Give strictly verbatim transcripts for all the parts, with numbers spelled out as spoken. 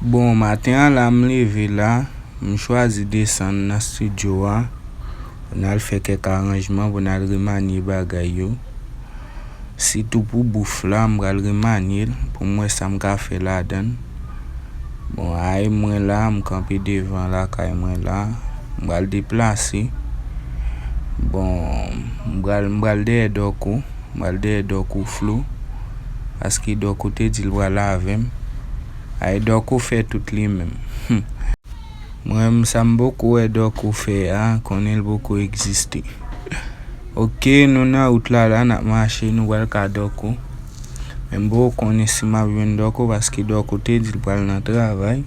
Bon, maten an la, m leve la, m chwazi desann nan estidyo a pou n al fè kèk aranjman, pou n al remanye bagay yo. Sitou pou bouf la, m pral remanye l pou m wè sa m ka fè ladan l. Bon, ay mwen la, m kanpe devan lakay mwen la, m pral deplase. Bon, m pral, m pral dèyè Dòko. M pral dèyè Dòko Flo, paske Dòko te di l pral avè m. Ay, Dòko fè tout li menm. Mwen menm, sa m poko wè Dòko fè a, konnen l poko egziste. Oke, nou nan wout la, la, n ap mache, nou pral ka Dòko. Men m poko konnen si m ap jwenn Dòko, paske Dòko te di l pral nan travay.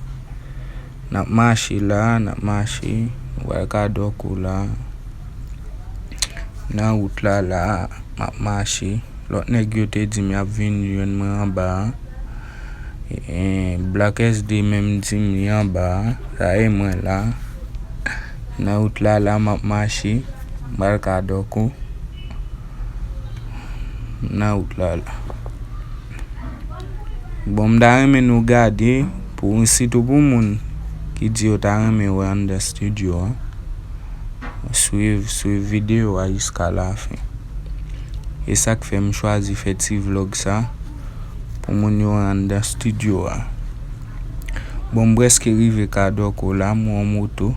N ap mache la, n ap mache. Nou pral ka Dòko la. Nan wout la, la, m ap mache. Lòt nèg yo te di m y ap vin jwenn mwen anba a. E, Black S D menm di m li anba a. Sa e mwen la. Nan wout la, la, m ap mache. M pral ka Dòko. Nan wout la, la. Bon, m ta renmen nou gade, pou, sitou pou moun ki di yo ta renmen wè anndan estidyo a, swiv, swiv videyo a jiska lafen. E sa k fè m chwazi fè ti vlòg sa pou moun yo wè anndan estidyo a. Bon, m prèske rive ka Dòko la, m wè yon moto.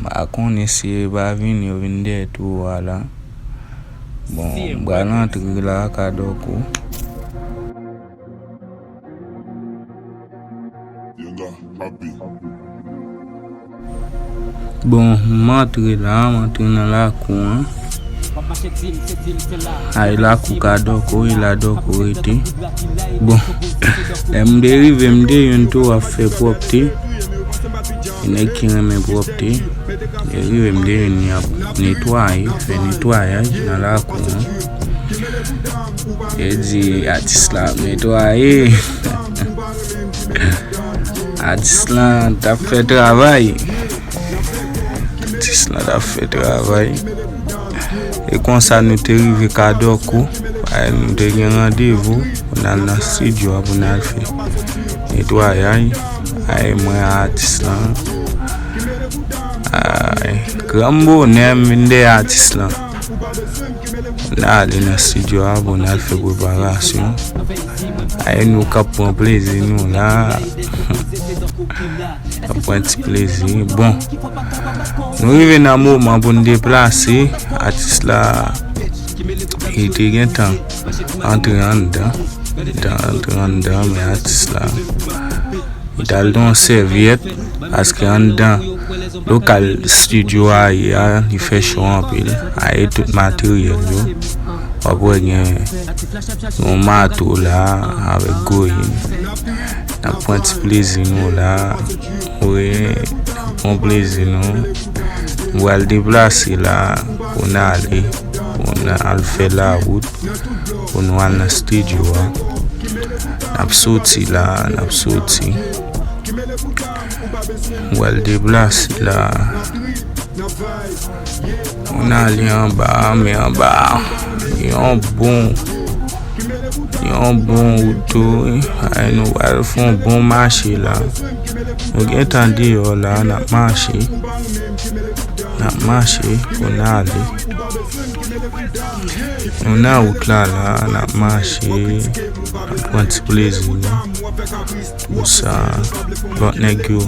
M pa konnen si e pa vini, yo vin dèyè towo a la. Bon, m pral antre la, ka Dòko. Bon, m antre la, m antre nan lakou an. Ay, lakou ka Dòko, e la Dòko rete. Bon, lè m te rive, m te jwenn tou ap fè pwòpte. E nèg ki renmen pwòpte. Lè rive m te jwenn y ap netwaye, fè netwayaj nan lakou an. E di atis la ap netwaye. Atis lan t ap fè travay. Atis lan t ap fè travay. E konsa nou te rive ka Dòko. Ay, nou te gen randevou pou n al nan estidyo a pou n al fè netwayaj. Ay, mwen a atis lan. Ay, gran bonè m vin dèyè atis lan. N ale nan estidyo a pou n al fè preparasyon. Ay, nou k ap pran plezi nou la. Ap pran ti plezi. Bon, nou rive nan moman pou n deplase. Atis la, li te gentan antre anndan. Li te antre anndan, men atis la, li t al nan yon sèvyèt, paske anndan lokal estidyo a ye a, li fè cho anpil. A ye tout materyèl yo. W ap wè gen yon mato la avèk goyin. N ap pran ti plezi nou la. Wi, n ap pran plezi nou. Nou pral deplase la pou n ale, pou n al fè lawout, pou nou al nan estidyo a. N ap soti la, n ap soti. Nou pral deplase la. Moun ale anba, men anba, yon bon, yon bon wout tou, wi. Ay, nou pral fè yon bon mache la. Nou gentan deyò la, n ap mache. N ap mache pou n ale. Nou nan wout la, la, n ap mache, n ap pran ti plezi nou. Konsa, lòt nèg yo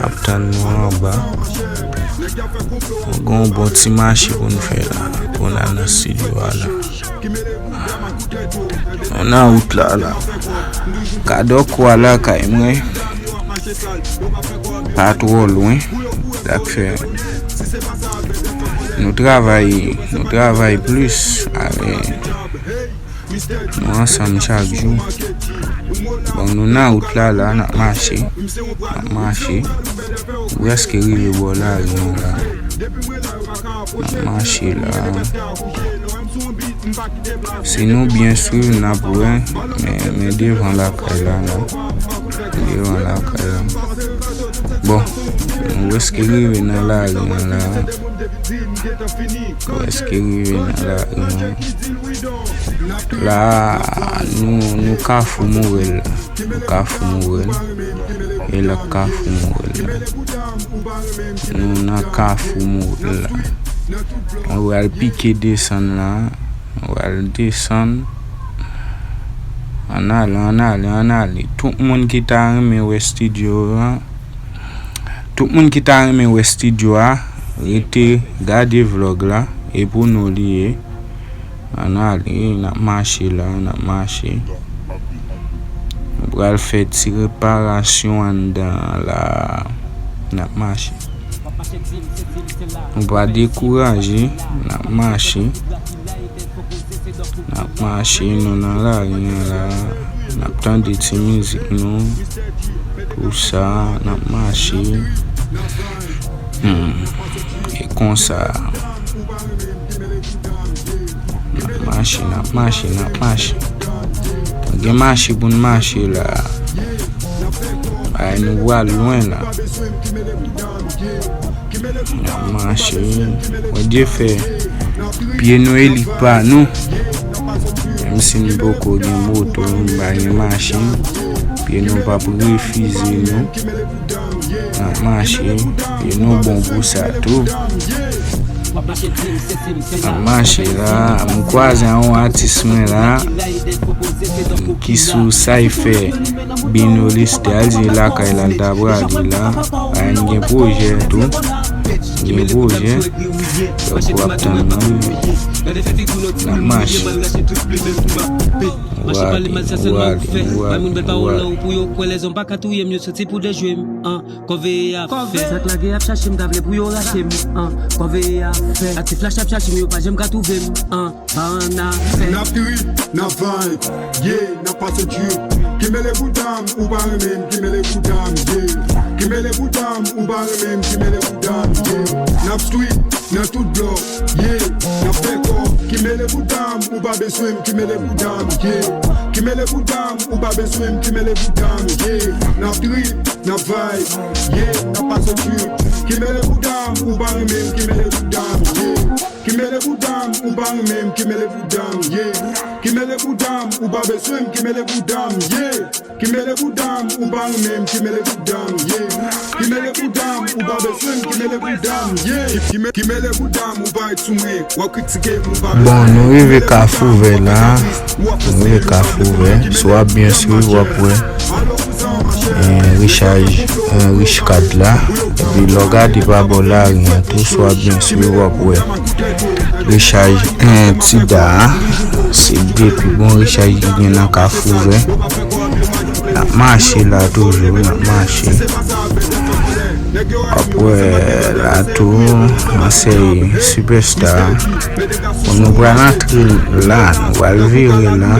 ap tann nou anba. Nou gen yon bon ti mache pou n fè la, pou n al nan estidyo a la. Nou nan wout la, la. Ka Dòko a lakay mwen. Pa twò lwen. Sa k fè nou travay, nou travay plis avè nou ansanm chak jou. Bon, nou nan wout la, la, n ap mache. N ap mache. Nou prèske rive bò lari an la. N ap mache la. Si nou byen swiv, n ap wè. Men, men devan lakay la, la. Devan lakay la. Bon, nou prèske rive nan lari an la. Prèske rive nan lari an. La, nou, nou Kafou Morèl la. Kafou Morèl. E la Kafou Morèl la. Nou nan Kafou Morèl la. Nou pral pike desann la. Nou pral desann. Ann ale, ann ale, ann ale. Tout moun ki ta renmen wè estidyo a, tout moun ki ta renmen wè estidyo a, rete gade vlòg la. E pou nou li ye. Ann ale, n ap mache la, n ap mache. Nou pral fè ti reparasyon anndan an la. N ap mache. Nou pa dekouraje, n ap mache. N ap mache, nou nan lari an la. N ap tande ti mizik nou. Pou sa, n ap mache. Hmm. E konsa. N ap mache, n ap mache, n ap mache. Gen mache pou n mache la. Ay, nou pral lwen la. N ap mache. Bondye fè pye nou e li pa nou. Menm si n poko gen moto, n pa gen machin, pye nou p ap refize nou. N ap mache, e nou bon pou sa tou. N ap mache la, m kwaze a yon atis mwen la, ki sou sa y fè Bino Listè, al di lakay la, l ta prale la. A, n gen pwojè tou. N gen pwojè. Donk, w ap tann nou. N ap mache. Ou ale, ou ale, ou ale, ou ale. Kò veye ap fè. Sa k lage ap chache m, ta vle pou yo rache m, an. Kò veye ap fè. Aktif la ap chache m, yo pa janm ka twouve m, an. Ann afè. N ap trip, n ap vibe, yeah, n ap pase trip. Kimele Budam, ou pa renmen m, Kimele Budam, yeah. Kimele Budam, ou pa renmen m, Kimele Budam, yeah. N ap street, nan tout blòk, yeah. N ap fè kòb, Kimele Budam, ou pa bezwen m, Kimele Budam, yeah. Kimele Budam, ou pa bezwen m, Kimele Budam, yeah. N ap trip, n ap vibe, yeah, n ap pase trip. Kimele Budam, ou pa renmen m, Kimele Budam, yeah. Kimele Budam, ou pa renmen m, Kimele Budam, yeah. Kimele Budam, ou pa bezwen m, Kimele Budam, yeah. Kimele Budam, ou pa renmen m, Kimele Budam, yeah. Kimele Budam, ou pa bezwen m, Kimele Budam, yeah. Kime-, Kimele Budam, ou pa ret sou mwen. W ap kritike m, ou pa bezwen m. Bon, nou rive Kafou Vè la. Nou rive Kafou Vè. Si w ap byen swiv, w ap wè, eh, Richaj, eh, Rich Kad la. Epi lè w gade pa bò lari an tou, si w ap byen swiv, w ap wè Richaj, eh, Tida a. Se de pi bon richaj ki gen nan Kafou Vè. N ap mache la toujou, n ap mache. W ap wè la tou, ansèy Superstar. Bon, nou pral antre la, nou pral vire la.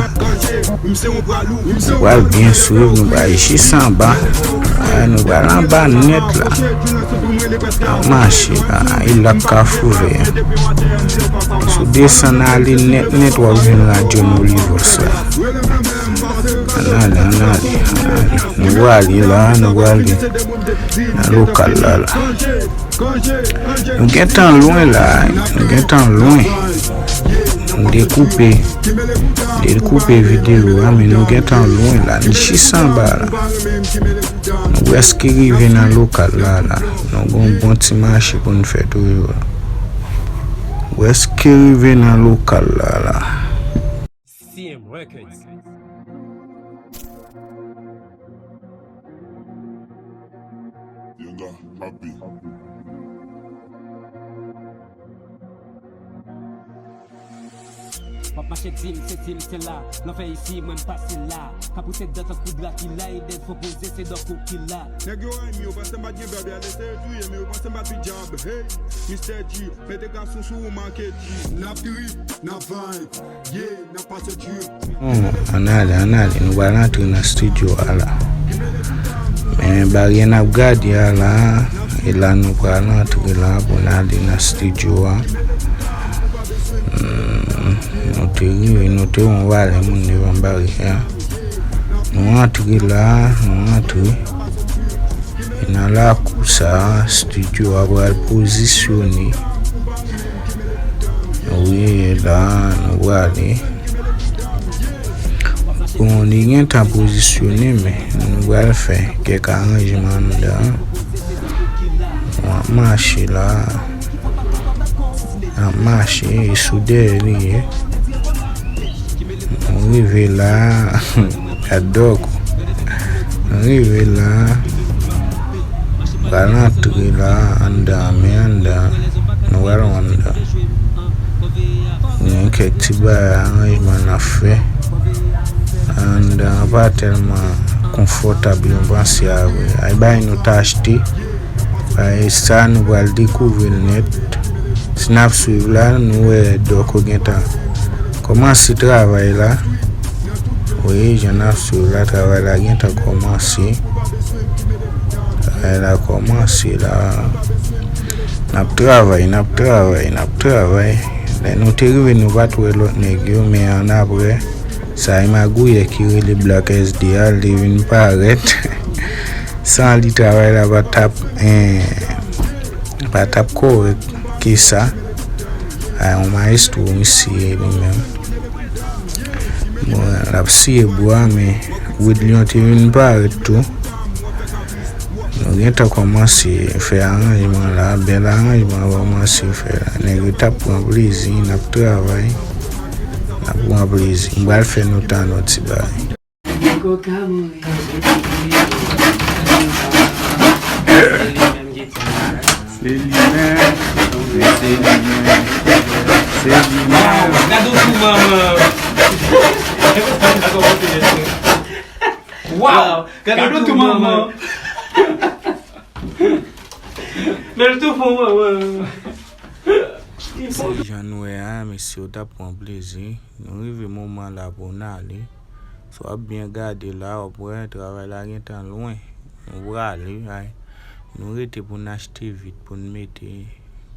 Nou pral byen swiv, nou pral jis anba. Eh, nou pral anba nèt la. N ap mache la, e la Kafou Vè. Si w desann ale nèt nèt, w ap jwenn radyo Nolivòs la. Ann ale, ann ale, ann ale. Nou prale la, nou prale nan lokal la, la. Nou gentan lwen la, nou gentan lwen. Nou dekoupe, dekoupe videyo a, men nou gentan lwen la. Nou jis anba la. Nou prèske rive nan lokal la, la. Nou gon bon ti mache pou n fè toujou la. Prèske rive nan lokal la, la. C M Records. Yanga, happy. W ap mache di m sesi m sela, lanfè isi mwen m pase la. Ka pouse dan tankou Drakila, e dèz fò poze se dò kou ki la. Nèg yo rayi m, yo panse m pa t gen bèb, y al eseye touye m, yo panse m pa t pi djab. Hey, Mister G, mete gason sou ou make G. N ap trip, n ap vibe, yeah, n ap pase trip. Bon, ann ale, ann ale, nou pral antre nan estidyo a la. Men baryè n ap gade a la, e la nou pral antre la pou n ale nan estidyo a. Hmm, nou te rive, nou te wè yon valè moun devan baryè a. Nou antre la, nou antre. E nan lakou sa a, estidyo a pral pozisyone. Wi, e la, nou prale. Bon, li gentan pozisyone, men nou pral fè kèk aranjman anndan. N ap mache la. N ap mache, e sou dèyè li ye. Nou rive la. Gad dòk. Nou rive la. Pral antre la anndan, men anndan. Nou pral wè anndan. Gen kèk ti bagay aranjman n ap fè. Anndan an pa tèlman konfòtab jan m panse a vre. Ay bagay nou t achte. Bagay sa nou pral dekouvri l nèt. Si n ap swiv la, nou wè Dòko gentan kòmanse travay la. Wi, jan n ap swiv la, travay la gentan kòmanse. Travay la kòmanse la. N ap travay, n ap travay, n ap travay. Lè nou te rive, nou pa t wè lòt nèg yo, men annapre, sa e magouyè ki rele Black S D a, li vin parèt. San li, travay la pa t ap, eh, pa t ap kòrèk ke sa. A, yon mayestwo, misye li menm. Bon, l ap siye bwa, men Widlyon te vin parèt tou. Nou gentan kòmanse fè aranjman la, bèl aranjman kòmanse fè la. Nèg yo t ap pran plezi, n ap travay, n ap pran plezi. M pral fè nou tann yon ti bagay. Koka mouri. Se li menm. Se li menm. Se li menm. Gade w tou manman. Waw, gade w tou manman. Men l tou fò manman. Se jan nou wè a, mesye yo t ap pran plezi. Nou rive moman la pou n ale. Si w ap byen gade la, w ap wè travay la gentan lwen. Nou prale, ay. Nou rete pou n achte vit, pou n mete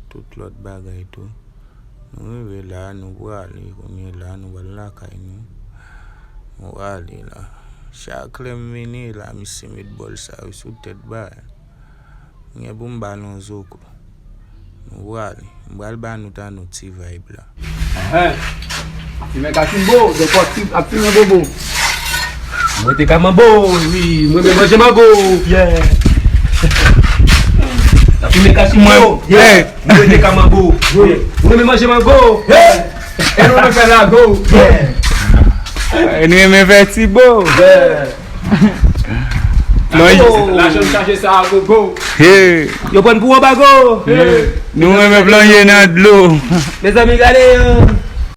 tout lòt bagay tou. Nou rive la, nou prale. Kounye la, nou pral lakay nou. Nou prale la. Chak lè m vini la, misye met bòl sa yo sou tèt bagay. M gen pou m ba l yon zoklo. Nou prale. M pral ba nou tann yon ti vibe la. Enhen. Ap fimen kachimbo, nenpòt ki ap fimen bobo. Mwen te ka manbo, wi, mwen renmen manje mango. Yeah. Ap fimen kachimbo, yeah. Mwen te ka manbo, yeah. Mwen renmen manje mango, yeah. E nou renmen fè lago, yeah. E nou renmen fè ti bo. Yeah. Lajan chaje sa a gogo. Hey. Yo pran pou anbago. Hey. Nou renmen plonje nan dlo. Mezanmi, gade yo.